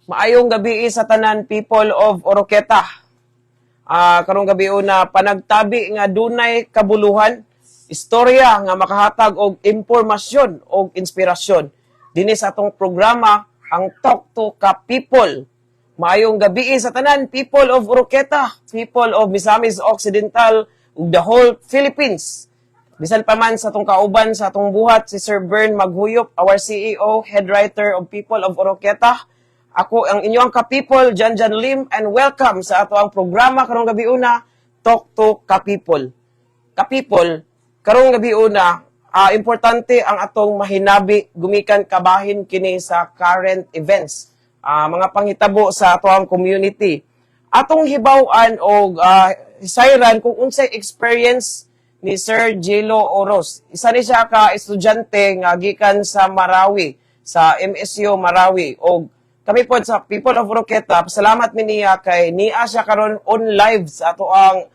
Maayong gabi sa tanan, people of Oroquieta. Karong gabi una, panagtabi nga dunay kabuluhan, istorya nga makahatag og impormasyon og inspirasyon. Dinhi sa atong programa, ang Talk to Ka People. Maayong gabi sa tanan, people of Oroquieta, people of Misamis Occidental ug the whole Philippines. Bisan pa man sa atong kauban sa atong buhat si Sir Bern Maghuyop, our CEO, head writer of People of Oroquieta. Ako ang inyong ka-people, Jan Jan Lim, and welcome sa ato ang programa karong gabi una, Talk to Ka-People. Ka-people, karong gabi una, importante ang atong mahinabi gumikan kabahin kini sa current events, mga panghitabo sa ato ang community. Atong hibaw-an og hisayran kung unsay experience ni Sir Gelo Oros. Isa ni siya ka estudyante nga gikan sa Marawi, sa MSU Marawi. Og kami po sa People of Oroquieta, salamat mi niya kay niya siya karon on live sa ato ang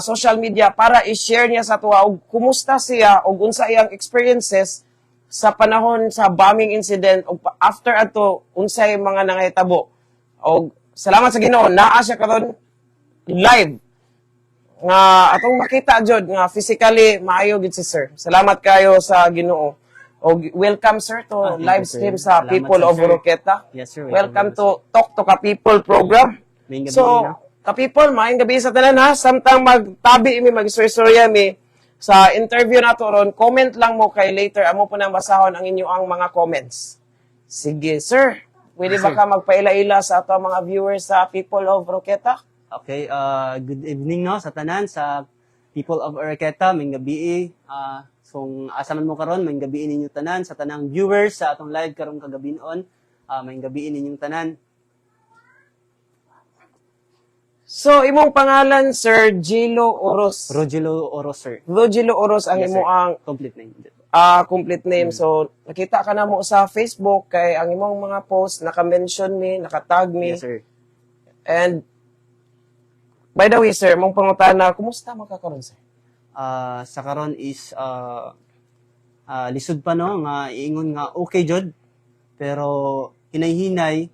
social media para i-share niya sa ato og kumusta siya og unsa iyang experiences sa panahon sa bombing incident og after ato unsay mga nangahitabo. Og salamat sa Ginoo, naa siya karon live nga atong makita jud nga physically maayo gid si sir. Salamat kayo sa Ginoo. Og welcome, sir, to Ah, thank you, live sir. stream sa Salamat, People sir, of sir. Oroquieta. Yes, sir. Welcome to Talk to Ka People program. Maayong gabi, So, no? Ka People, maayong gabi sa tanan ha. Samtang magtabi mi, magistorya mi sa interview nato ron, comment lang mo kay later amo po nang basahon ang inyo ang mga comments. Sige, sir. Pwede Yes, ba sir. ka magpaila-ila sa ato ang mga viewers sa People of Oroquieta? Okay, good evening, no, sa tanan sa People of Oroquieta, maayong gabi. Kung asa man mo karon, maayong gabi ninyo tanan sa tanang viewers sa atong live karong kagabinon. Maayong gabi ninyong tanan. So, imong pangalan, Sir Gilo Oros. Rogelo Oros, sir. Rogilo Oros ang Yes, imo sir. ang complete name. Complete name. So, nakita ka na mo sa Facebook kay ang imong mga post naka-mention mi, naka-tag mi. Yes, sir. And by the way, sir, mong pangutana, kumusta man ka karon, sir? Sa karon is lisod pa, no, nga iingon nga okay jud, pero hinay-hinay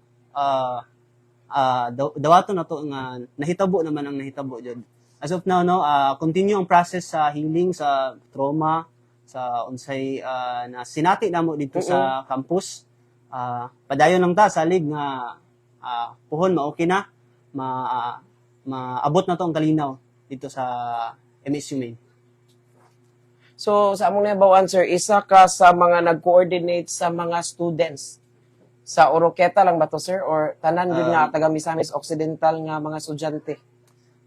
dawato na to nga nahitabo naman ang nahitabo jud. As of now, no, continue ang process sa healing sa trauma sa unsay na sinati namo dito sa campus. Padayon lang ta, salig nga puhon ma-okay na, maabot na to ang kalinaw dito sa MSU main. So, sa among nahibaw-an, sir, isa ka sa mga nag-coordinate sa mga students. Sa Oroquieta lang ba to, sir? Or tanan yun nga taga Misamis Occidental nga mga estudyante?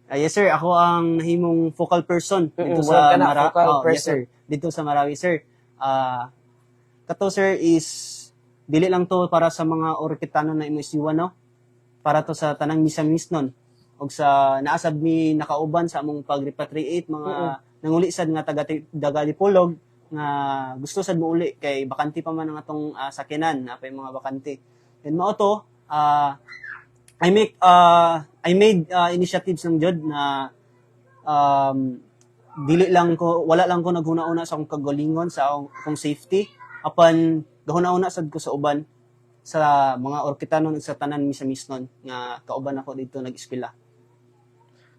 Ah, yes, sir, ako ang nahimong focal person dito murag sa ka na, focal Oh, yes, person. Sir. Dito sa Marawi, sir. Kato, sir, is dili lang to para sa mga Oroquetano na MSU, no. Para to sa tanang Misamisnon og sa naasab mi nakauban sa among pag-repatriate, mga nanguli sad nga taga Dipolog nga gusto sad mouli kay bakante pa man ang atong sakyanan, na pa yung mga bakante. Then mao to, I made initiatives ng jud na dili lang ko, wala lang ko naghuna-una sa akong kagalingon, sa akong safety, apan gahuna-una sad ko sa uban, sa mga Oroquetanon ug sa tanan Misamisnon nga kauban ako dito nag-eskwela.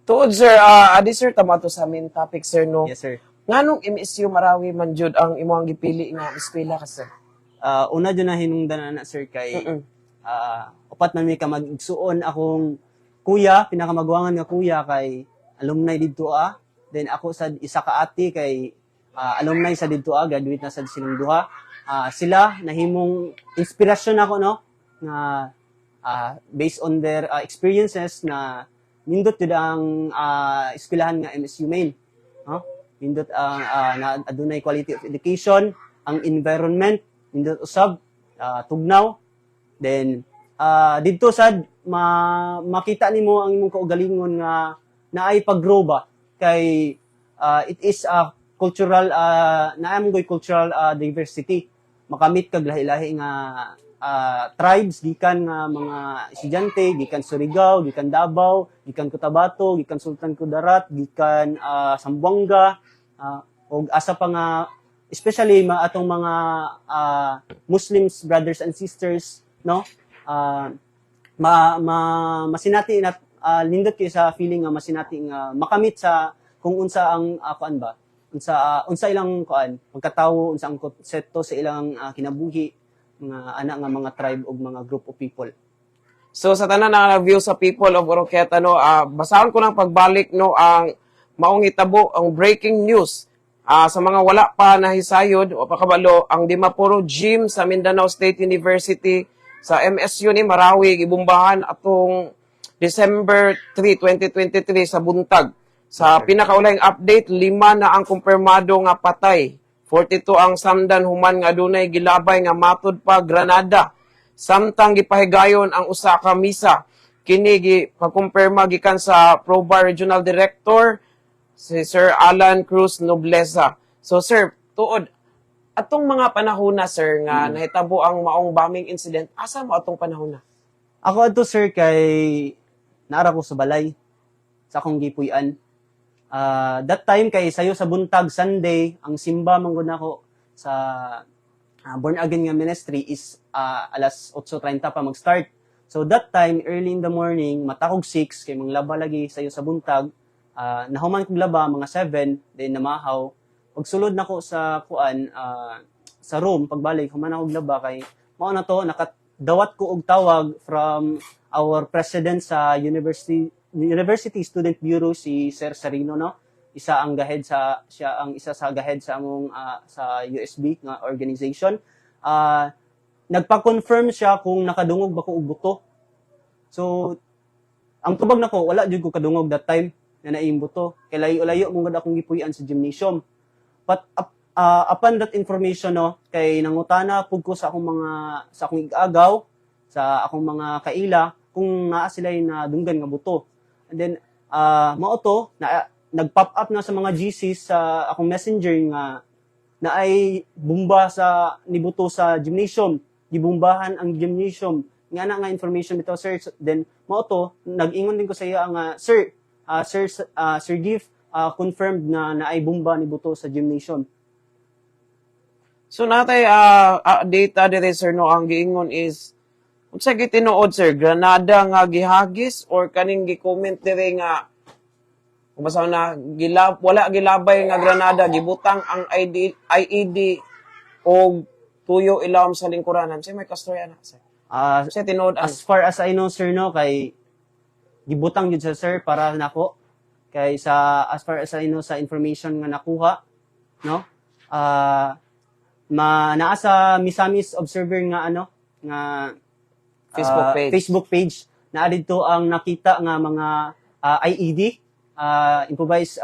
Tuod, sir, adi sir, tama to sa main topic, sir, no? Yes, sir. Nganong MSU Marawi man jud ang imong gipili nga eskwela ka, sir? Una jud na hinungdan na, sir, kay upat man mi ka mag-igsuon. Akong kuya, pinakamagwangan nga kuya, kay alumni didto ah. Then ako sad isa ka ate kay alumni sa didto ah, graduate na sad silang duha. Sila nahimong inspirasyon ako, no, nga based on their experiences na nindot jud ang eskwelahan nga MSU main, no? Nindot ang na adunay quality of education, ang environment nindot usab, tugnaw. Then didto sad makita nimo ang imong kaugalingon nga naay pag-grow ba kay it is a cultural naay mo cultural diversity, makamit kag lahi-lahi nga tribes gikan nga mga estudyante gikan Surigao, gikan Davao, gikan Cotabato, gikan Sultan Kudarat, gikan Zamboanga, og asa pa nga, especially ma atong mga Muslims brothers and sisters, no. ma, ma masinati na nindot kay sa feeling nga masinati nga makamit sa kung unsa ang kuan ba, unsa ilang kuan pagkatawo, unsa ang konsepto sa ilang kinabuhi, mga ana nga mga tribe ug mga group of people. So sa tanan na view sa people of Oroquieta, no, basahon ko ng pagbalik, no, ang maong hitabo, ang breaking news. Sa mga wala pa nahisayod o pakabalo, ang Dimaporo Gym sa Mindanao State University, sa MSU ni Marawi, gibumbahan atong December 3, 2023 sa buntag. Sa pinakaulahing update, 5 na ang kumpirmado nga patay. 42 ang samdan human nga adunay gilabay nga matud pa granada samtang gipahigayon ang usa ka misa. Kini gi pagkumpirma gikan sa Probar Regional Director, si Sir Alan Cruz Nobleza. So sir, tuod atong mga panahon na, sir, nga nahitabo ang maong bombing incident, asa mo atong panahon na? Ako adto, sir, kay naara ko sa balay sa akong gipuy-an. That time kay sayo sa buntag, Sunday, ang simba man gud nako sa Born Again nga ministry is alas 8:30 pa mag-start. So that time, early in the morning, matakog 6 kay manglaba lagi sayo sa buntag. Nahuman kog laba mga 7, then namahaw. Pagsulod nako sa kuan, sa room, pagbalik human ako laba kay mao na to nakadawat ko og tawag from our president sa University University Student Bureau, si Sir Sarino, no, isa ang gahead sa siya ang isa sa gahead sa among sa USB nga organization. Nagpa-confirm siya kung nakadungog ba ko og buto. So ang tubag nako, wala jud ko kadungog that time na naim buto kay layo-layo mong gud akong gipuy-an sa gymnasium. But upon that information, no, kay nangutana pud ko sa akong igagaw, sa akong mga kaila, kung naa sila na dunggan nga buto. And then mao to na nag-pop up na sa mga GCs sa akong Messenger nga na ay bomba sa nibuto sa gymnasium, gibombahan ang gymnasium nga na nga information bitaw, sir. Then mao to nag-ingon din ko sa iya nga, "Sir, Sir Gift, confirmed na naay bomba ni buto sa gymnasium." So natay data dire, sir, no, ang giingon is unsa gitinuod, sir, granada nga gihagis or kaning gi-comment dire nga kung basta na wala gilabay nga granada, gibutang ang ID, IED og tuyo ilawom sa lingkuranan? Sa may kastorya na, sir? Unsa tinuod ang As far as I know, sir, no, kay gibutang jud sa, sir, para nako kay sa as far as I know sa information nga nakuha, no, ma naa sa Misamis Observer nga ano nga Facebook page. Facebook page naa didto ang nakita nga mga IED, improvised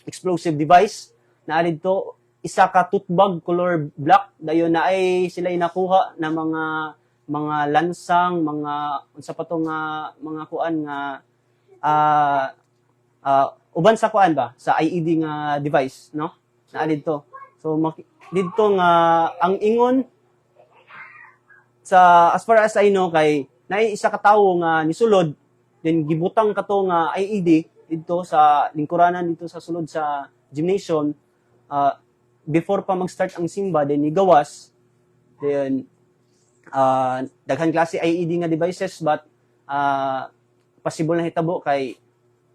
explosive device. Naa didto isa ka tote bag color black, dayon na ay sila nakuha na mga lansang, mga unsa pa to nga mga kuan nga uban sa kuan ba sa IED nga device, no, naa didto. So didto nga ang ingon sa as far as I know kay naay isa ka tawo nga nisulod, then gibutang kato nga IED didto sa lingkuranan dito sa sulod sa gymnasium before pa mag-start ang simba. Then nigawas, then daghan klase IED nga devices, but possible na hitabo kay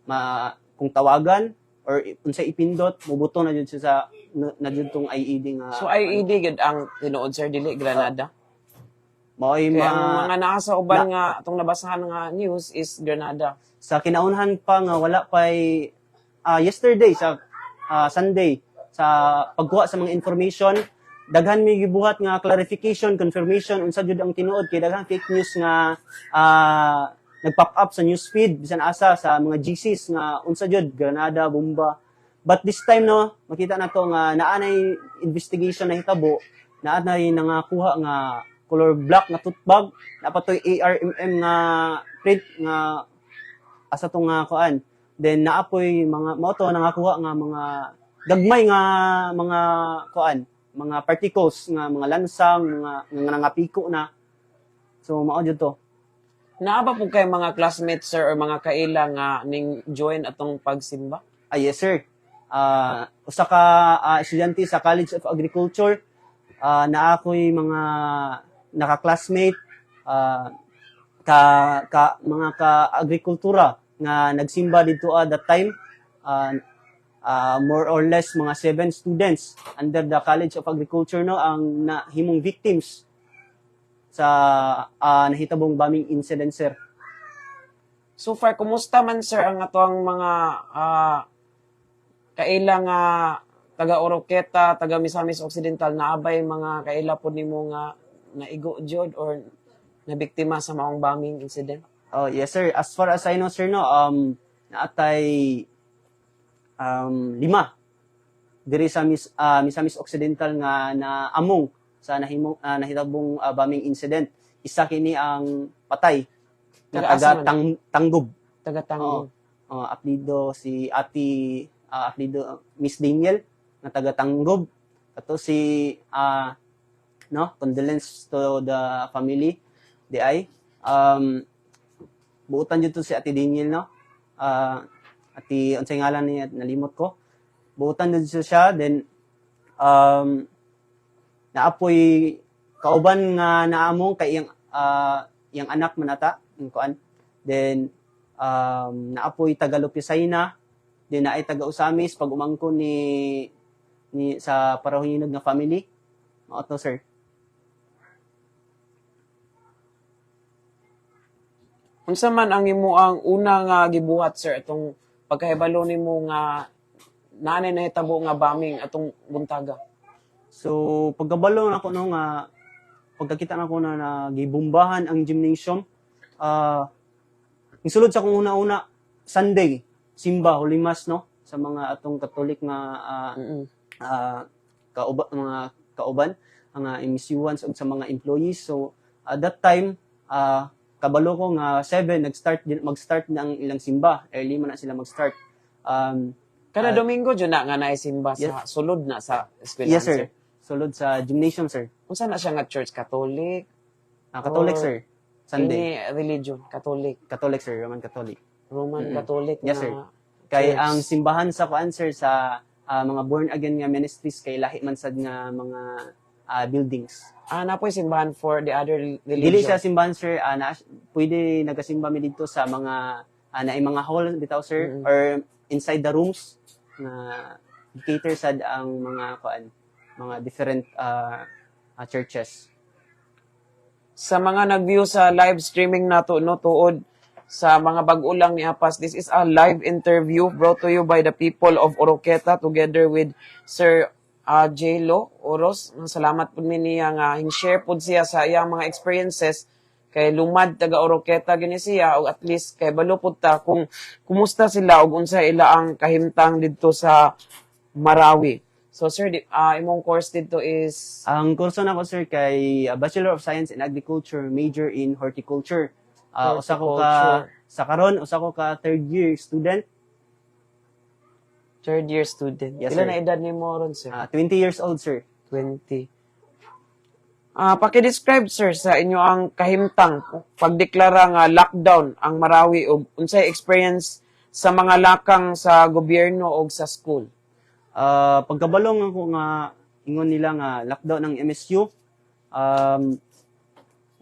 ma kung tawagan or unsay ipindot, mubuto na jud siya sa na jud tong IED nga. So IED gid ang tinuod, sir, dili granada? Mao'y Kaya ma, ang mga naa sa uban nga atong nabasahan nga news is granada. Sa kinaunhan pa nga wala pay yesterday sa Sunday, sa pagkuha sa mga information, daghan mi gibuhat nga clarification, confirmation unsa jud ang tinuod kay daghan fake news nga nag-pop up sa news feed bisan asa sa mga GCs nga unsa jud, granada, bomba. But this time, no, makita nato nga naa nay investigation na hitabo, naa nay nangakuha nga color black nga tote bag, naa pa to'y ARMM nga print nga asa to nga kuan. Then naapoy mga mao to nangakuha nga mga gagmay nga mga kuan, mga particles nga mga lansang, mga nga nangapiko na. So mao jud to. Naa ba po kay mga classmates, sir, or mga kaila nga ning join atong pagsimba? Ah, yes, sir. Usa ka estudyante sa College of Agriculture, naa ako'y mga naka-classmate. ka, ka mga ka agrikultura nga nagsimba dito at that time, more or less mga seven students under the College of Agriculture, no, ang nahimong victims sa nahitabong bombing incident, sir. So far, kumusta man, sir, ang atoang mga kaila nga taga Oroquieta, taga Misamis Occidental, naabay mga kaila po nimo nga naigo jud or nabiktima sa maong bombing incident? Oh, yes, sir. As far as I know, sir, no, naatay lima diri sa Misamis Occidental nga na among sa nahitabong bombing incident. Isa kini ang patay nga Taga asa taga man? Tanggob. Taga Tanggob. Oh, apelyido si Ate, apelyido Miss Daniel nga taga Tanggob. Kato si no, condolence to the family di ay. Buutan jud to si Ate Daniel, no. Ate, unsay ngalan niya, nalimot ko. Buutan jud siya. Then naapoy kauban nga naamong kay iyang anak man ata ang kuan. Then naapoy taga Lopisayna, then naay taga Ozamis pag umangkon ni sa Parahinog nga family. Mao to, sir. Unsa man ang imo ang una nga gibuhat, sir, atong pagkahibalo nimo nga naanay nahitabo nga bombing atong buntaga? So pagkabalo nako, no, nga pagkakita nako na gibombahan ang gymnasium, ang sulod sa akong una-una, Sunday simba, Holy Mass, no, sa mga atong Catholic nga mga kauban ang MSU-ones ug sa mga employees. So at that time, kabalo ko nga 7 nag-start din, mag-start na ang ilang simba. Early man na sila mag-start. Kada Domingo jud na nga naay simba sa sulod na sa eskwelahan? Yes, sir. Sulod sa gymnasium, sir. Unsa na siya nga church, Catholic? Catholic, Or sir. Sunday. Any religion, Catholic? Catholic, sir, Roman Catholic. Roman Catholic Yes, na sir. Kay church. ang simbahan sa kuan, sir, sa mga born again nga ministries kay lahi man sad nga mga buildings. Ah, napoy simbahan for the other religion. Dili siya simbahan, sir, na, pwede nagasimba mi dito sa mga naay mga hall bitaw, sir, or inside the rooms nga cater sad ang mga kuan, mga different churches. Sa mga nag-view sa live streaming nato, no, tuod sa mga bag-o lang ni Apas, this is a live interview brought to you by the people of Oroquieta together with Sir J-Lo Oros. Salamat pud mi niya nga share pud siya sa iyang mga experiences kay lumad taga Oroquieta gini siya, og at least kay balo pud ta kung kumusta sila ug unsa ila ang kahimtang didto sa Marawi. So sir, imong course didto is? Ang kurso nako, sir, kay Bachelor of Science in Agriculture, major in Horticulture. Usa ko ka Horticulture. Sa karon usa ko ka third year student. Third year student. Yes, Pila sir. na edad nimo ron, sir? 20 years old, sir. 20. Paki-describe, sir, sa inyo ang kahimtang pagdeklara nga lockdown ang Marawi ug unsay experience sa mga lakang sa gobyerno og sa school. Pagkabalong ako nga ingon nila nga lockdown ng MSU,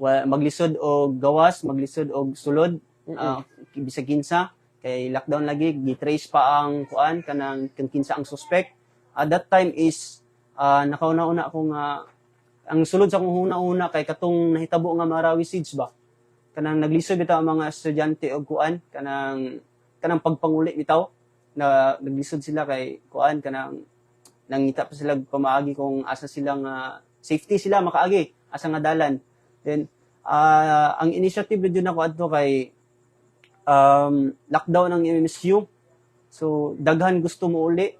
maglisod og gawas, maglisod og sulod, bisag kinsa kay lockdown lagi, gitrace pa ang kuan, kanang kung kinsa ang suspect. At that time is nakauna-una ako nga ang sulod sa akong una-una kay katong nahitabo nga Marawi siege ba, kanang naglisod bitaw ang mga estudyante og kuan, kanang pagpanguli bitaw na naglisod sila kay kuan, kanang nangita pa sila og pamaagi kung asa sila nga safety sila makaagi, asa nga dalan. Then ang initiative jud nako adto kay lockdown ang MSU, so daghan gusto mo uli,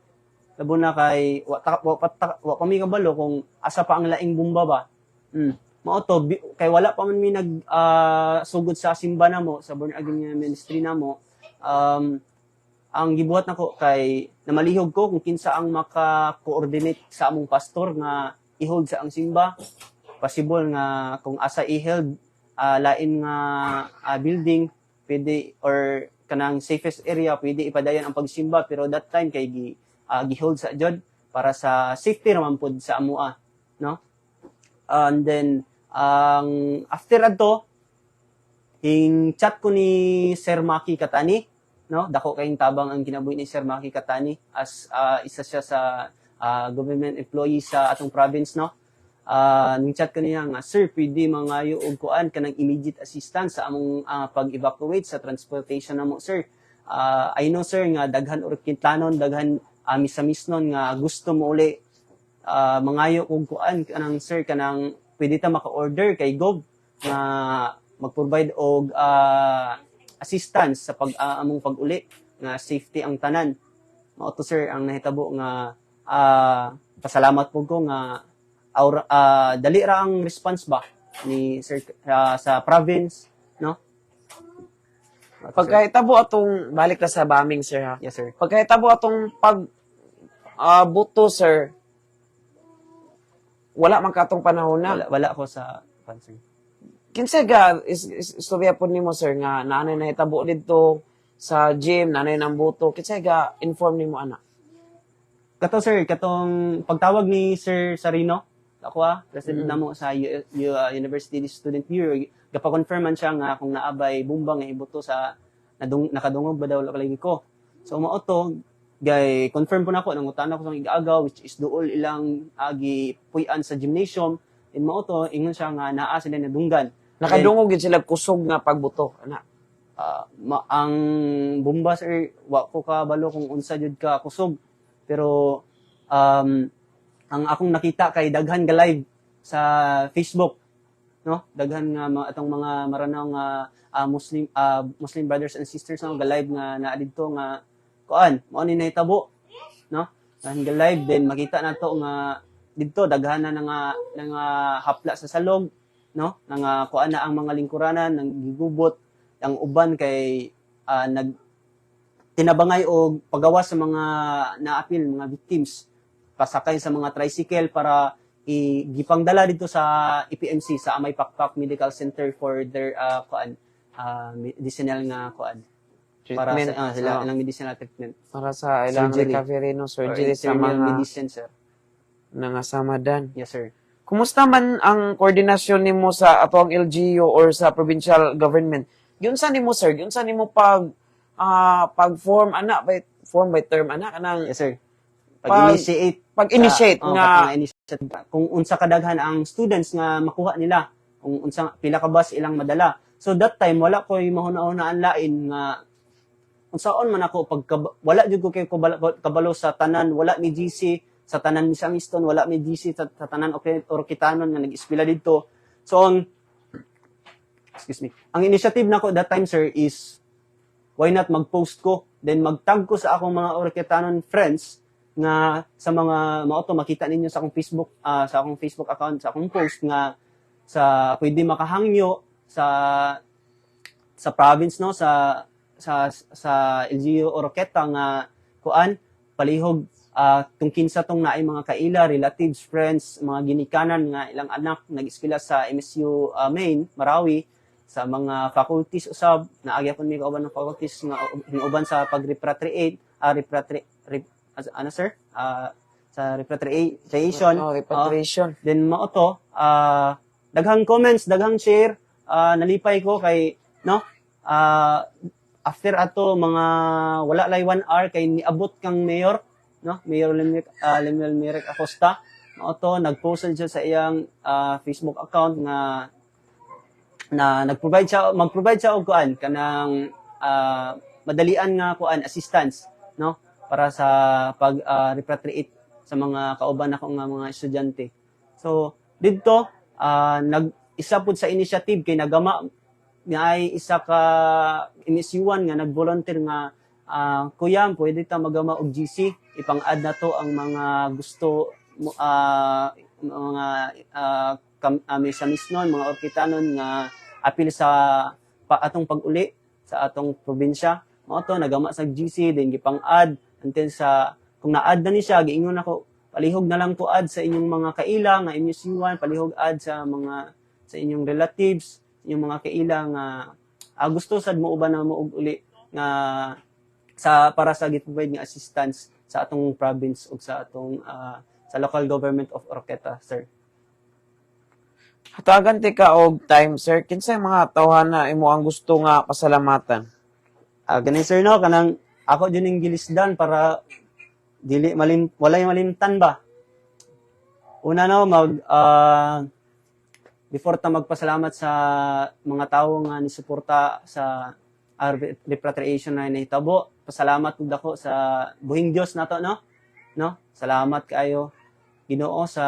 labo na kay wa pa mi kabalo kung asa pa ang laing bomba ba. Mao to, kay wala pa man mi nag sugod sa simba namo, sa born again nga ministry namo. Ang gibuhat nako kay namalihog ko kung kinsa ang maka-coordinate sa among pastor nga i-hold sa ang simba, possible nga kung asa i-held, lain nga building pwede or kanang safest area, pwede ipadayon ang pagsimba. Pero that time kay gi-hold sa jud para sa safety raman pod sa amoa, no. And then ang after adto Hing chat ko ni Sir Maki Katani, no? Dako kayong tabang ang kinabuhi ni Sir Maki Katani as isa siya sa government employee sa atong province, no? Ning chat ko niya nga, "Sir, pwede mangayo og kuan, kanang immediate assistance sa among pag-evacuate sa transportation namo, sir. I know, sir, nga daghan Oroketanon, daghan Misamisnon nga gusto mo uli, mangayo og kuan kanang, sir, kanang pwede ta maka-order kay Gov nga mag-provide og assistance sa pag among pag-uli nga safety ang tanan." Mao to, sir, ang nahitabo nga pasalamat po ko nga aura, dali ra ang response ba ni sir sa province, no? Mao to, sir. Pagkahitabo atong, balik na sa bombing, sir, ha. Yes, sir. Pagkahitabo atong pag buto, sir, wala man katong panahon na. Wala, wala ko sa kuan, sir. Kinsa ga is istorya po nimo, sir, nga naanay nahitabo didto sa gym, naanay nang buto? Kinsa ga inform nimo ana? Kato, sir, katong pagtawag ni Sir Sarino, ako president namo sa University Student Bureau, gapa-confirm man siya nga kung naabay bomba nga ibuto sa nakadungog ba daw kalagi ko. So mao to, gay confirm po nako, nangutan ako sa igagaw, which is duol ilang agi puy-an sa gymnasium. In mao to, ingon siya nga naa sila nadunggan. Nakadungog gid sila kusog nga pagbuto ana? Ang bomba, sir, wa ko kabalo kung unsa jud ka kusog, pero ang akong nakita kay daghan ga live sa Facebook, no? Daghan nga mga atong mga Maranao nga Muslim brothers and sisters, no, ga live nga naa didto nga kuan, mao ni nahitabo, no? Daghan ga live, then makita nato nga didto daghan na nga hapla sa salog, no, nga kuan na ang mga lingkuranan nang gigubot ang uban kay nag tinabangay og pagawas sa mga naapil, mga victims, pasakay sa mga tricycle para gipangdala dito sa EPMC, sa Amay Pakpak Medical Center, for their kuan, medicinal nga kuan para treatment sa sila ilang medicinal treatment. Para sa ilang surgery. Recovery, no? Or Surgery sa internal mga medicine, sir. Nangasamadan. Yes, sir. Kumusta man ang koordinasyon nimo sa atoang LGU or sa provincial government? Giunsa nimo, sir? Giunsa nimo pag form ana, by form by term ana, kanang Yes, sir. Pag-initiate pag-initiate sa, oh, nga katong initiate kung unsa kadaghan ang students nga makuha nila, kung unsa pila ka bus ilang madala. So that time wala koy mahuna-hunaan lain nga unsaon man ako pag wala jud ko kay kabalo sa tanan. Wala mi GC sa tanan Misamiston, wala mi GC sa tanan Oroketanon nga nag-eskwela didto. So ang, excuse me, ang initiative nako that time, sir, is why not mag-post ko, then magtag ko sa akong mga Oroketanon friends nga sa mga mao to makita ninyo sa akong Facebook account, sa akong post nga sa pwede makahangyo sa province, no, sa LGU Oroquieta nga kuan, palihog tung kinsa tong naay mga kaila, relatives, friends, mga ginikanan nga ilang anak nag-eskwela sa MSU Main Marawi, sa mga faculties usab, naagya pud mi kauban ng faculties nga uban sa pag-repatriate, ano, sir, sa repatriation. Oh, repatriation. Then mao to, daghang comments, daghang share, nalipay ko kay, no, after ato mga wala lay 1 hour kay niabot kang mayor, no, Mayor Lemuel Merrick Acosta. Mao to, nagpost siya sa iyang Facebook account nga na nag-provide siya, mag-provide siya og kuan, kanang madalian nga kuan, assistance, no, para sa pag repatriate sa mga kauban nako nga mga estudyante. So didto nag isa pud sa initiative kay nagama nga ay isa ka MSU1 nga nag-volunteer nga, "Kuya, pwede ta magama og GC, ipang-add na to ang mga gusto mo, mga Misamisnon, mga Oroketanon nga apil sa atong pag-uli sa atong probinsya." Mao to, nagama sa GC, then gipang-add until sa kung na-add na ni siya, giingon ako, "Palihog na lang ko add sa inyong mga kaila nga MSU1, palihog add sa mga sa inyong relatives, inyong mga kaila nga gusto sad mo uban na mo og uli nga sa para sa gi-provide nga assistance sa atong province ug sa atong sa local government of Oroquieta, sir." Hatagan tika og time, sir. Kinsay mga tawhana imo ang gusto nga pasalamatan? Ah, gani, sir, no, kanang ako jud ning gilisdan para dili malim walay malimtan ba. Una, no, mag before ta magpasalamat sa mga tawo nga nisuporta sa repatriation na nahitabo, pasalamat pud ako sa buhing Dios nato, no? No? Salamat kaayo, Ginoo, sa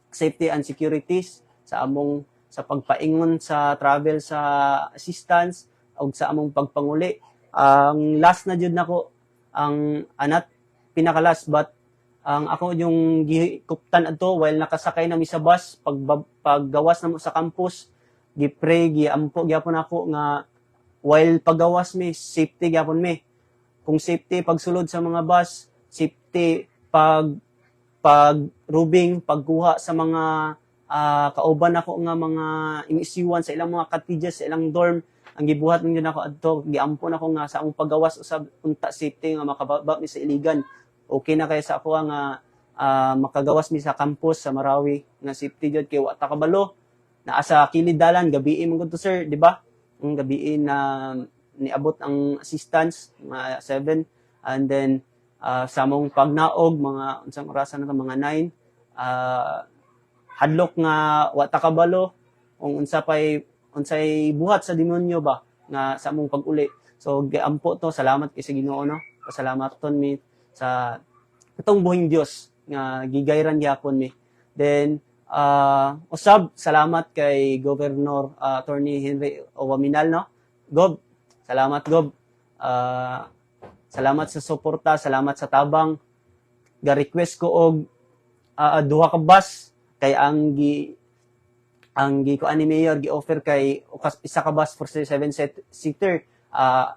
safety and securities sa among sa pagpaingon sa travel sa assistance ug sa among pagpanguli. Ang last na jud nako, ang anat pinaka-last, but ang ako yung gikuptan adto while nakasakay na mi sa bus pag paggawas na mo sa campus, gi-pray, giampo gyapon ako nga while paggawas mi, safety gyapon mi, kung safety pagsulod sa mga bus, safety pag pag rubing, pagkuha sa mga kauban nako nga mga MSU-1 sa ilang mga cottages, sa ilang dorm. Ang gibuhat ninyo nako adto, giampo nako nga sa among paggawas usab unta safety nga makababa mi sa Iligan. Okay na kay sa ako nga makagawas mi sa campus sa Marawi nga safety jud kay wa ta kabalo naa sa kilid dalan. Gabii man gud to, sir, di ba? Ang gabii na niabot ang assistance, mga 7, and then sa among pagnaog, mga unsang orasan na to, mga 9, hadlok nga wa ta kabalo kung unsa pay unsay buhat sa demonyo ba nga sa among pag-uli. So giampo to, salamat kay sa Ginoo, no? Pasalamat ton mi sa itong buhing Dios nga gigayran gyapon mi. Then usab salamat kay Governor Attorney Henry Oaminal, no? Gob, salamat, Gob. Salamat sa suporta, salamat sa tabang. Ga-request ko og duha ka bus kay ang gi kuan ni Mayor, gi-offer kay isa ka bus for 7 seater.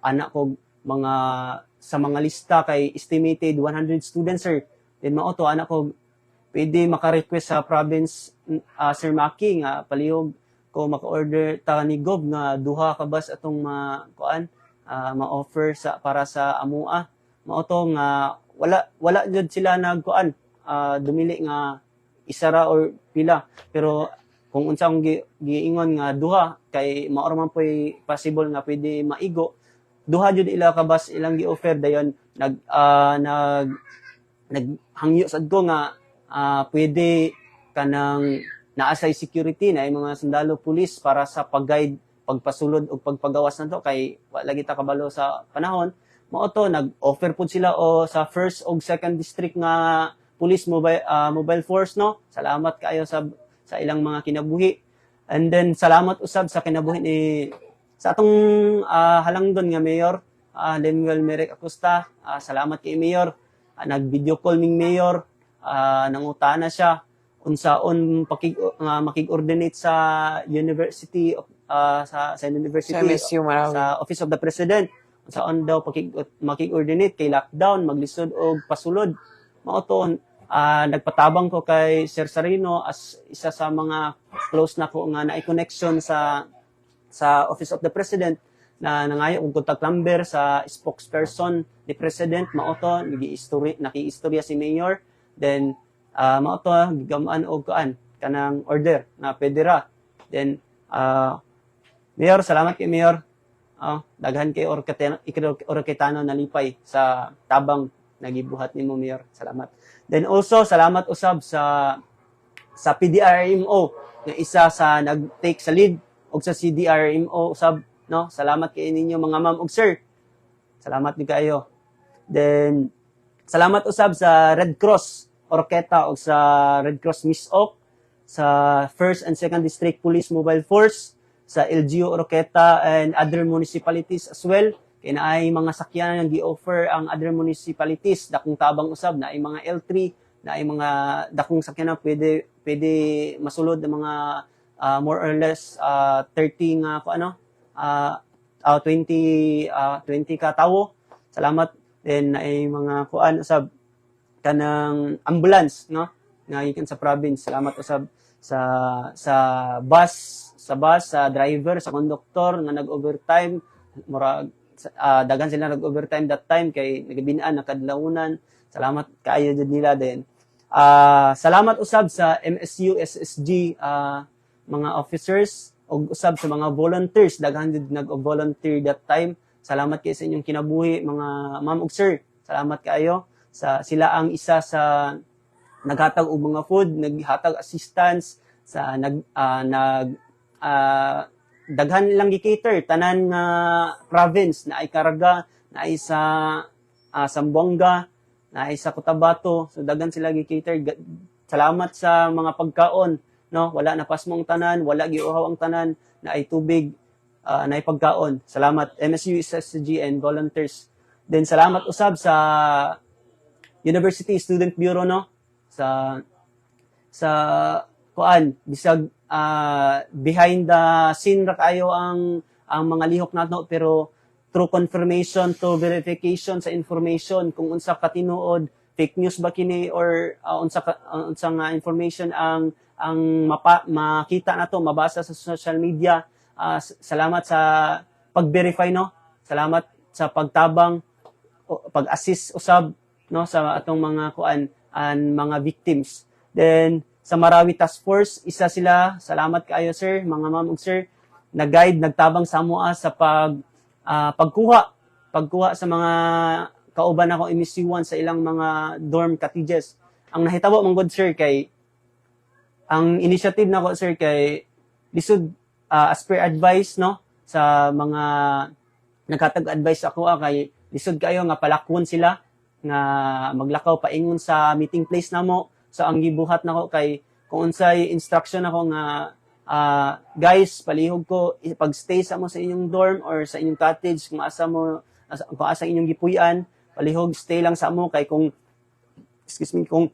Anak ko mga sa mga lista kay estimated 100 students, sir. Then mao to, anak ko, pwede maka-request sa province, Sir Maki, nga palihog ko maka-order ta ni Gob nga duha ka bus atong ma kuan ma-offer sa para sa amua. Mao to nga wala wala jud sila nagkuan, dumili nga isa ra or pila, pero kung unsa akong giingon nga duha kay mao ra man po'y possible nga pwede maigo, duha jud ila ka bus ilang gi-offer. Dayon nag nag naghangyo sad ko nga pwede kanang naa say security na mga sundalo, pulis para sa pag-guide pagpasulod o pagpagawas nato kay wa lagi ta kabalo sa panahon. Mao to, nag-offer pud sila o sa first og second district nga police mobile force, no? Salamat kaayo sa ilang mga kinabuhi. And then salamat usab sa kinabuhi ni sa atong halangdon nga mayor, Lemuel Merrick Acosta. Salamat kay mayor. Nag-video call ming mayor, nangutana siya unsaon pakig makig-coordinate sa university sa university Sa MSU Marawi. Sa Office of the President, unsaon daw pakig makig-coordinate kay lockdown, maglisod og pasulod. Mao to, nagpatabang ko kay Sir Sarino as isa sa mga close na ko nga naay connection sa Office of the President na nangayo og contact number sa spokesperson ni President. Mao to, nagi-istorya, naki-istorya si mayor. Then mao to, gigamaan og kuan kanang order na pwede ra. Then Mayor, salamat kay Mayor. Daghan kay Oroquetano nalipay sa tabang nagibuhat nimo, Mayor. Salamat. Then also salamat usab sa PDRMO nga isa sa nag-take sa lead og sa CDRMO usab, no? Salamat kay ninyo, mga ma'am ug sir. Salamat ni kaayo. Then salamat usab sa Red Cross Oroquieta ug sa Red Cross MisOcc, sa First and Second District Police Mobile Force, sa LGU Oroquieta and other municipalities as well. Kay naay mga sakyanan nga gi-offer ang other municipalities, dakong tabang usab, naay mga L3, naay mga dakong sakyanan, pwede pwede masulod ang mga more or less 30 nga ko ano 20 20 ka tawo. Salamat then naay mga kuan usab, kanang ambulance, no, nga gikan sa province. Salamat usab sa bus, sa driver, sa conductor nga nag-overtime. Murag daghan sila nag-overtime that time kay nagabinaan, nakadlawunan. Salamat kaayo jud nila. Then salamat usab sa MSU SSG. mga officers ug usab sa mga volunteers. Daghan jud nag-volunteer that time. Salamat kay sa inyong kinabuhi, mga ma'am ug sir. Salamat kaayo sa sila ang isa sa naghatag og mga food, naghatag assistance sa nag nag daghan lang gi-cater tanan nga province na ay Caraga, na ay sa Zamboanga, na ay sa Cotabato. So daghan sila gi-cater. Salamat sa mga pagkaon, no? Wala na pasmo ang tanan, wala giuhaw ang tanan, na ay tubig, na ay pagkaon. Salamat MSU SSG and volunteers. Then salamat usab sa University Student Bureau, no, sa kuan, bisag behind the scene ra kayo ang mga lihok nato, pero through confirmation to verification sa information kung unsa katinuod, fake news ba kini or unsa nga information ang makita nato, mabasa sa social media. Salamat sa pag-verify, no? Salamat sa pagtabang, pag-assist usab, no, sa atong mga kuan an mga victims. Then sa Marawi Task Force, isa sila. Salamat kaayo, sir, mga ma'am ug sir, nag-guide, nagtabang sa amoa sa pag pagkuha sa mga kauban ako MSU1 sa ilang mga dorm cottages. Ang nahitabo man gud, sir, kay ang initiative nako, sir, kay lisod, as per advice, no, sa mga naghatag advice ako, kay lisod kayo nga palakwon sila nga maglakaw paingon sa meeting place namo. So ang gibuhat nako kay kung unsay instruction ako nga, "Guys, palihog ko pag-stay sa mo sa inyong dorm or sa inyong cottage, kung asa inyong gipuy-an, palihog stay lang sa amo kay kung, excuse me, kung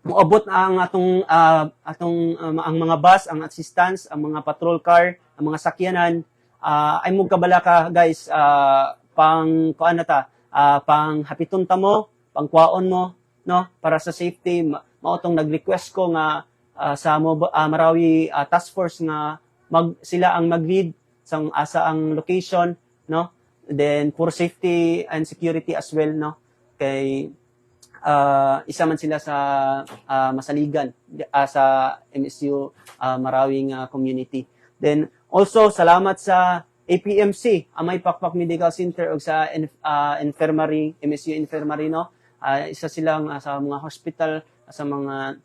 moabot ang atong ang mga bus, ang assistance, ang mga patrol car, ang mga sakyanan, ay mo kabala ka, guys, pang kuan na ta, pang hapiton ta mo, pang kwaon mo, no, para sa safety." Mao tong nag-request ko nga sa Marawi Task Force nga mag sila ang mag-lead sa asa ang location, no? Then for safety and security as well, no, kay isa man sila sa masaligan sa MSU Marawi nga community. Then also salamat sa APMC, Amay Pakpak Medical Center, ug sa infirmary, MSU Infirmary, no. Isa silang sa mga hospital, sa mga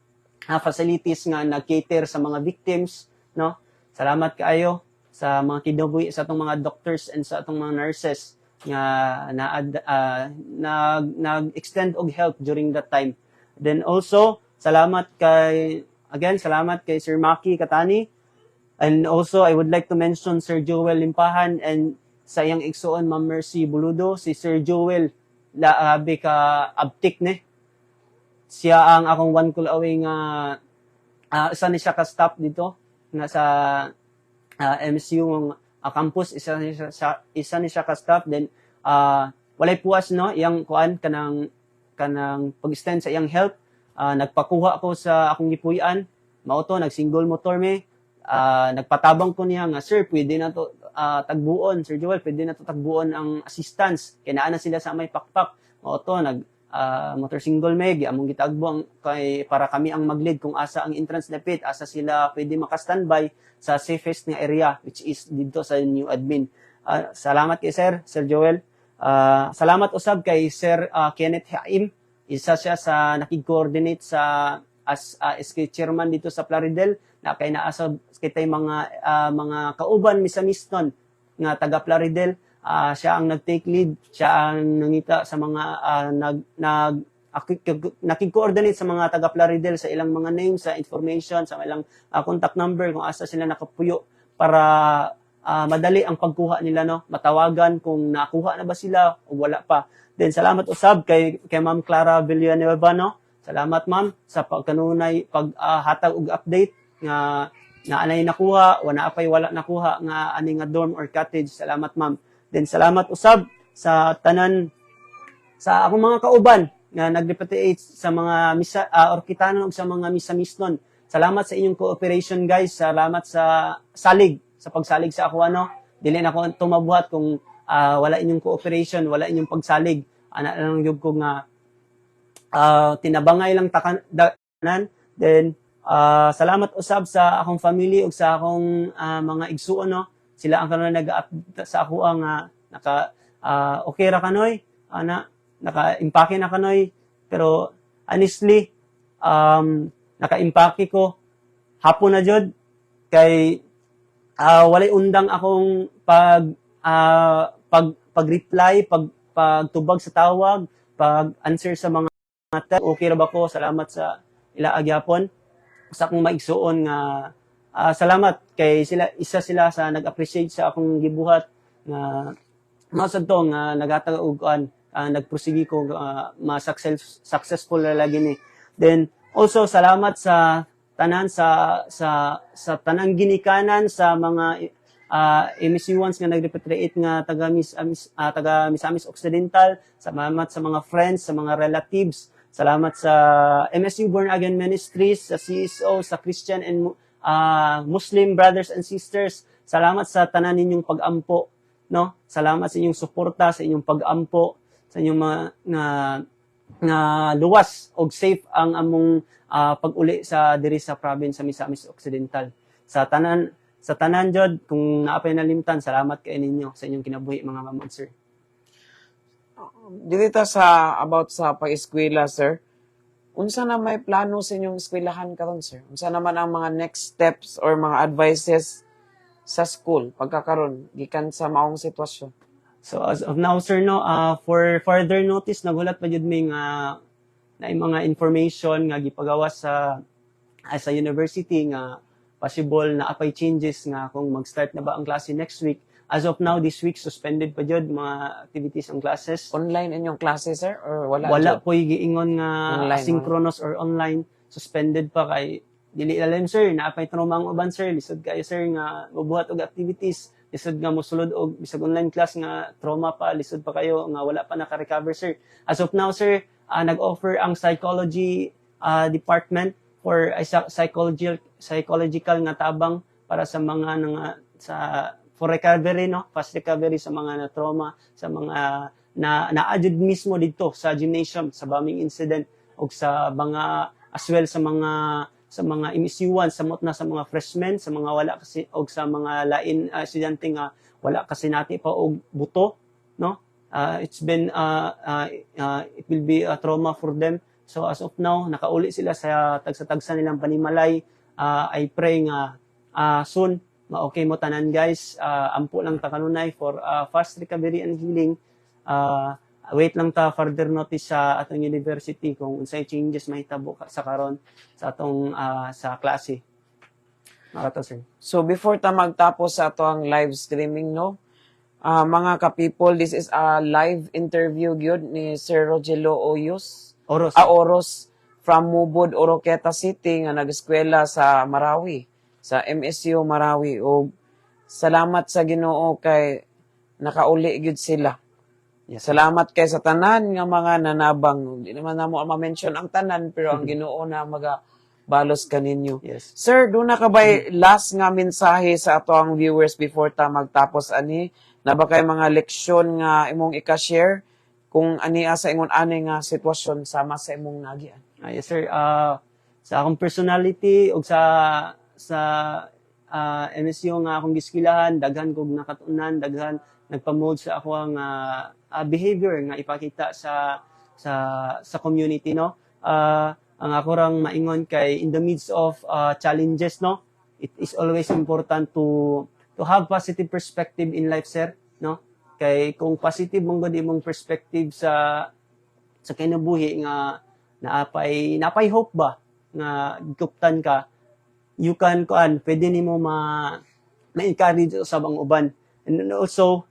facilities nga nag-cater sa mga victims, no. Salamat kaayo sa mga kinabuhi sa atong mga doctors and sa atong mga nurses nga na nag nag-extend og help during that time. Then also salamat kay again salamat kay Sir Maki Katani, and also I would like to mention Sir Joel Limpahan and sa iyang igsuon, Ma'am Mercy Buludo. Si Sir Joel, labi ka abtik ne. Siya ang akong one call away nga isa ni siya ka staff dito nga sa MSU campus. Isa ni siya ka staff. Then walay puwas, no, iyang kuan, kanang pag-extend sa iyang help. Nagpakuha ko sa akong gipuy-an, mao to nag-single motor me. Nagpatabang ko niya nga, "Sir, pwede na to tagbuon, Sir Joel, pwede na to tagbuon ang assistance kay naa na sila sa May Pakpak." Mao to nag motor single me, among gitagbo ang kay para kami ang mag-lead kung asa ang entrance dapit, asa sila pwede maka-standby sa safest nga area, which is dito sa new admin. Salamat kay Sir Joel. Salamat usab kay Sir Kenneth Haim. Isa siya sa nakig-coordinate sa as SK chairman dito sa Plaridel na kay naa sa kitay mga kauban misamisnon nga taga Plaridel. Siya ang nag-take lead, siya ang nangita sa mga nag nag nakig-coordinate sa mga taga Plaridel sa ilang mga names, sa information, sa ilang contact number kung asa sila nakapuyo para madali ang pagkuha nila, no, matawagan kung nakuha na ba sila o wala pa. Then salamat usab kay Ma'am Clara Villanueva, no. Salamat, ma'am, sa pagkanunay paghatag og update nga naanay nakuha o naa pay wala nakuha nga ani nga dorm or cottage. Salamat, ma'am. Then salamat usab sa tanan sa akong mga kauban nga nag-repatriate sa mga misa Orkitanon ug sa mga misamisnon. Salamat sa inyong cooperation, guys. Salamat sa salig, sa pagsalig sa ako, ano. Dili na ko tumabuhat kung wala inyong cooperation, wala inyong pagsalig. Ana lang gyud ko nga tinabangay lang takan nan. Then Salamat usab sa akong family ug sa akong mga igsuon, no. Sila ang karon nag-update sa ako ang naka okay ra kanoy ana, naka-impake na kanoy. Pero honestly, naka-impake ko hapon na jud kay walay undang akong pag pag pag-reply, pagtubag sa tawag, pag answer sa mga text. Okay ra ba ko? Salamat sa ila gyapon. Sa akong maigsuon nga salamat kay sila, isa sila sa nag-appreciate sa akong gibuhat nga mao sad to nga naghatag og kuan, nagprosige ko, ma-success successful na lagi ni. Then also salamat sa tanan, sa tanang ginikanan sa mga MSU ones nga nagrepatriate nga taga Misamis Occidental. Salamat sa mga friends, sa mga relatives. Salamat sa MSU Born Again Ministries, sa CSO, sa Christian and Muslim brothers and sisters. Salamat sa tanan ninyong pag-ampo, no? Salamat sa inyong suporta, sa inyong pag-ampo, sa inyong mga nga nga luwas og safe ang among pag-uli sa diri sa province sa Misamis Occidental. Sa tanan jud, kung naa pay nalimtan, salamat kay ninyo sa inyong kinabuhi, mga ma'am and sir. Dito ta sa about sa pag-eskwela, sir. Unsa na may plano sa inyong eskwelahan karon, sir? Unsa naman ang mga next steps or mga advices sa school pagkakaron gikan sa maong sitwasyon? So as of now, sir, no, for further notice, nagulat pa jud mi nga na mga information nga gipagawas sa university nga possible naa pay changes nga kung mag-start na ba ang klase next week. As of now, this week suspended pa jud mga activities ang classes. Online inyong klase, sir, or wala? Wala jud? Po giingon nga Online, asynchronous or online, suspended pa kay dili alam, sir, naa pay trauma ang uban, sir. Lisod kayo, sir, nga mobuhat og activities, lisod nga mosulod og bisag online class nga trauma pa, lisod pa kayo nga wala pa naka-recover, sir. As of now, sir, nag-offer ang psychology department for psychological psychological nga tabang para sa mga nga sa for recovery, no, fast recovery sa mga na trauma, sa mga na naadjud mismo dito sa gymnasium sa bombing incident o sa mga as well sa mga MSU1, samot na sa mga freshmen, sa mga wala kasi og sa mga lain estudyante nga wala kasi nati pa og buto, no. It's been it will be a trauma for them. So as of now, nakauli sila sa tagsa-tagsa nilang panimalay. I pray nga soon ma-okay mo tanan, guys. Ampo lang ta kanunay for fast recovery and healing. Wait lang ta further notice sa atong university kung unsay changes mahitabo sa karon sa atong sa klase. Mao to, sir. So before ta magtapos sa ato ang live streaming, no, mga ka-people, this is a live interview gyud ni Sir Rogelo Oyos. Oros. A Oros from Mubod, Oroquieta City nga nag-eskwela sa Marawi, sa MSU Marawi, ug salamat sa Ginoo kay nakauli gyud sila. Yes, sir. Salamat kay sa tanan nga mga nanabang. Di naman namo ma-mention ang tanan, pero ang Ginoo na maga balos kaninyo. Yes. Sir, duna ka ba'y last nga mensahe sa ato ang viewers before ta magtapos ani? Naa ba kay mga leksyon nga imong ika-share kung ani sa ingon ani nga sitwasyon sama sa imong nagian? Ah, yes, sir. Sa akong personality ug sa MSU nga akong giskilahan, daghan kog nakatunan, daghan nagpa-mold sa ako ang behavior nga ipakita sa community, no. Ang ako rang maingon kay in the midst of challenges, no, it is always important to have positive perspective in life, sir, no. Kay kung positive man gud imong perspective sa kinabuhi nga naapay hope ba nga guptan ka, you can kuan, pwede nimo ma ma-encourage usab ang uban. And then also,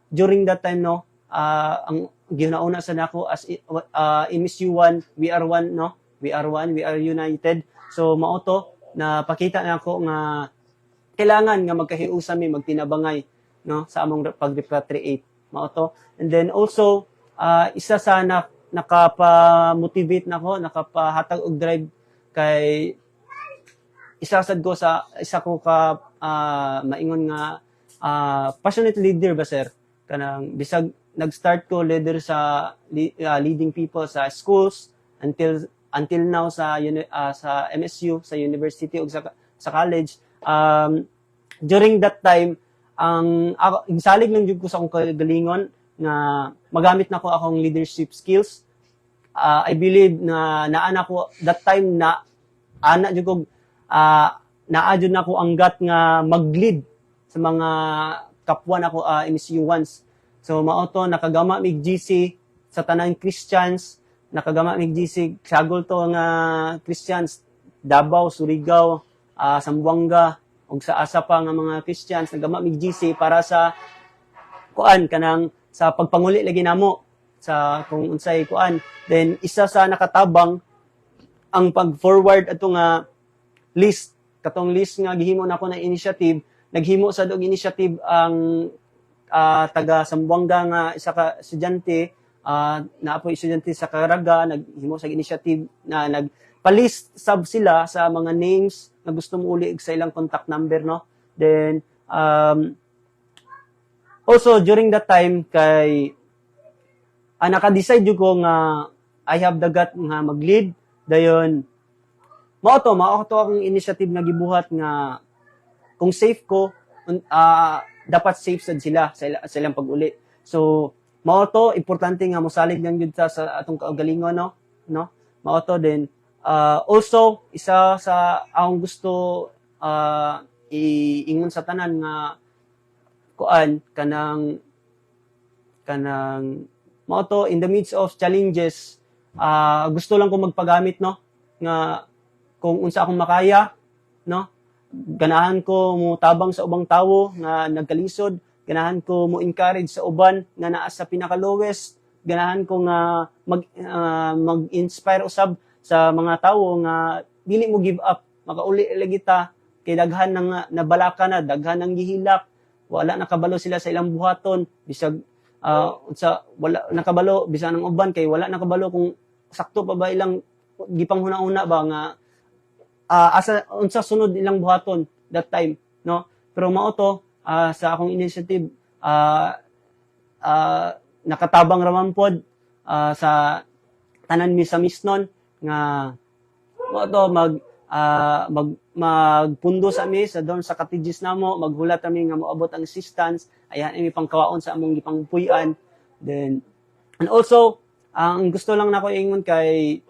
during that time, no, ang ginauna sa nako as MSU1, we are one, no, we are one, we are united. So mao to na pakita nako nga kailangan nga magkahiusa mi, magtinabangay, no, sa among pag-repatriate. Mao to. And then also, isa sa na, nakapa-motivate nako, nakapahatag og drive kay isa sad ko sa isa ko ka maingon nga passionate leader ba, sir. Kanang bisag nag-start ko leader sa leading people sa schools until until now sa MSU, sa university ug sa college. During that time, ang ako salig lang jud ko sa akong kagalingon nga magamit nako akong leadership skills. I believe na naa na ko that time na ana jud ko, naa jud nako ang gut nga mag-lead sa mga kapwa nako MSU ones. So mao to, nakagama mig GC sa tanang Christians, nakagama mig GC sagol to nga Christians, Davao, Surigao, Zamboanga ug sa asa pa nga mga Christians, nagama mig GC para sa kuan, kanang sa pagpanguli lagi namo sa kung unsay kuan. Then isa sa nakatabang ang pag-forward ato nga list, katong list nga gihimo nako na initiative, naghimo sad og initiative ang taga Zamboanga nga isa ka estudyante, naa poy estudyante sa Caraga, naghimo sa initiative na nagpa-list sab sila sa mga names na gusto mo uli sa ilang contact number, no? Then also during that time kay naka-decide jud ko nga I have the gut nga mag-lead. Dayon mao to akong initiative nga gibuhat nga kung safe ko, dapat safe sad sila sa ilang pag-uli. So mao to, importante nga mosalig lang jud ta sa atong kaugalingon, no? Mao to din. Also isa sa akong gusto iingon sa tanan nga kuan, kanang mao to, in the midst of challenges, gusto lang ko magpagamit, no, nga kung unsa akong makaya, no? Ganahan ko mo tabang sa ubang tawo nga nagkalisod, ganahan ko mo encourage sa uban nga naa sa pinaka lowest, ganahan ko nga mag-inspire usab sa mga tawo nga dili mo give up, makauli lagi ta kay daghan nang nabalaka na, daghan nang gihilak, wala nakabalo sila sa ilang buhaton, bisag unsa, wala nakabalo bisan ang uban kay wala nakabalo kung sakto pa ba ilang gipanghuna-una ba nga asa unsa sunod ilang buhaton that time, no? Pero mao to, sa akong initiative, nakatabang raman pod sa tanan mi sa Misnon nga mao to, mag magpundo sa mi sa dorm, sa cottages namo, maghulat kami nga moabot ang assistance, ayan mi pangkawaon sa among gipangpuy-an. Then and also ang gusto lang nako ingon kay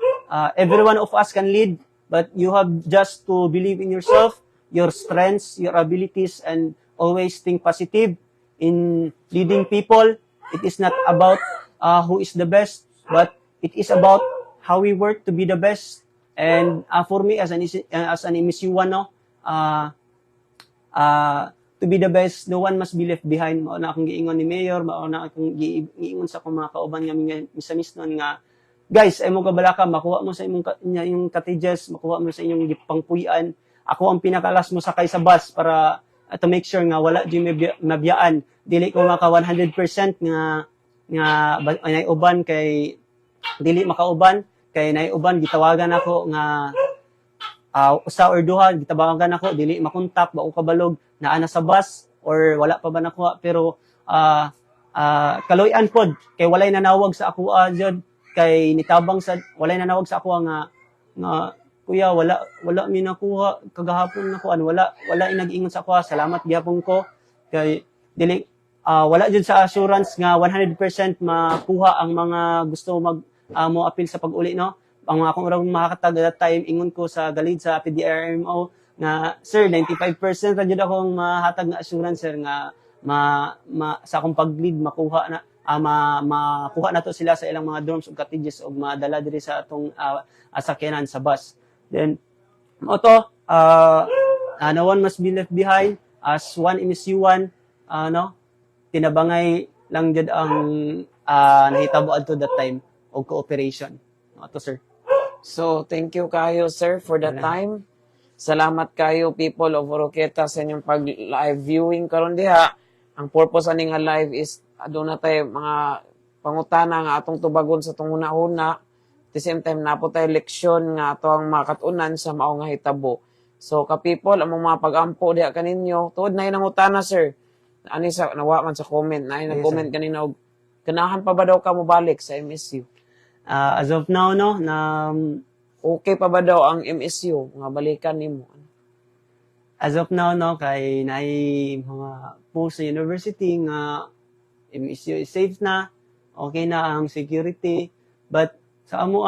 every one of us can lead, but you have just to believe in yourself, your strengths, your abilities, and always think positive in leading people. It is not about who is the best, but it is about how we work to be the best. And for me as an MSU1, no, to be the best, no one must be left behind. Mao na akong giingon ni Mayor, mao na akong giingon sa akong mga kauban nga mga misa-misnon nga, guys, ay mo kabalaka, makuha mo sa imong inyong cottages, makuha mo sa inyong gipangpuy-an. Ako ang pinaka-last mo sakay sa bus para to make sure nga wala di mabiyaan. Dili ko maka 100% nga nay uban kay dili makauban, kay nay uban gitawagan ako nga usa or duha gitawagan ako, dili makontak ba o kabalog naa na sa bus or wala pa ba nakuha. Pero kaluy-an pod kay walay nanawag sa ako jud, kay nitabang sa walay nanawag sa ako nga "Kuya, wala mi nakuha kagahapon na kuan." Wala inag-ingon sa ako. Salamat gihapon ko kay dili wala jud sa assurance nga 100% makuha ang mga gusto mag mo appeal sa pag-uli, no? Ang mga akong urang makakatag that time, ingon ko sa galid sa PDRMO nga, "Sir, 95% ra jud akong mahatag nga assurance, sir, nga ma sa akong pag-lead makuha na makuha na to sila sa ilang mga dorms ug cottages ug madala diri sa atong sakyanan sa bus." Then mao to, no one must be left behind as one MSU1, no? Tinabangay lang jud ang nahitabo adto that time og cooperation. Mao to, sir. So, thank you kayo, sir, for the Wala. Time. Salamat kayo, people of Oroquieta, sa inyong pag-live viewing karon diha. Ang purpose ani nga live is aduna tay mga pangutana nga atong tubagon sa atong huna-huna. At the same time, naa po tay leksyon nga ato ang makatunan sa mao nga hitabo. So, ka people, among mga pag-ampo diha kaninyo, tuod na ang utana, sir. Ani sa nawa man sa comment, na Yes, nag-comment kanina og ganahan pa ba daw ka mo balik sa MSU? As of now, no, na Okay pa ba daw ang MSU nga balikan nimo? As of now, no, kay naay mga post sa university nga MSU is safe na, okay na ang security, but sa amo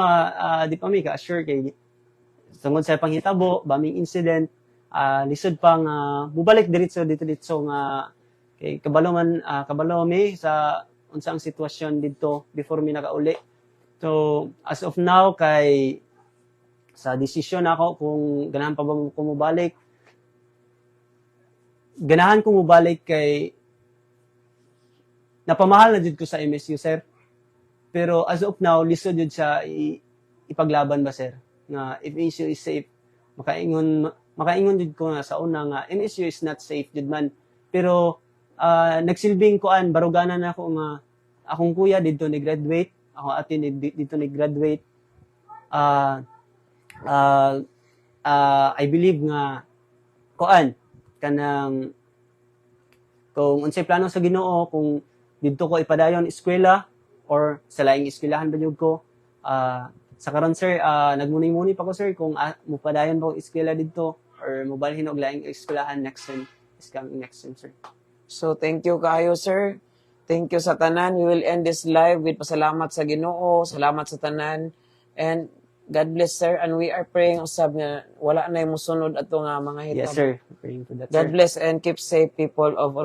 di pa mi ka assure kay tungod sa panghitabo, bombing incident, lisod pa nga bubalik diretso dito dito nga kay kabalo man kabalo mi sa unsa ang sitwasyon didto before mi nakauli. So as of now, kay sa desisyon ako kung ganahan pa ba ko mobalik, ganahan ko mobalik kay napamahal na jud ko sa MSU, sir. Pero as of now, lisod jud siya ipaglaban ba, sir, nga if MSU is safe. Makaingon jud ko nga sa una nga MSU is not safe jud man. Pero nagsilbing kuan, baruganan ako nga akong kuya didto ni graduate, ako ate ni didto ni graduate. I believe nga kuan, kanang kung unsay plano sa Ginoo, kung didto ko ipadayon eskwela or sa laing eskwelahan ba jud ko. Sa karon, sir, nagmuni-muni pa ko, sir, kung mupadayon ba ko eskwela didto or mobalhin og laing eskwelahan next sem, is coming next sem, sir. So thank you kaayo, sir. Thank you sa tanan. We will end this live with pasalamat sa Ginoo, salamat sa tanan. And God bless, sir, and we are praying usab nga wala na yung musunod ato nga mga hitabo. Yes, sir, praying for that. God sir. Bless and keep safe, people of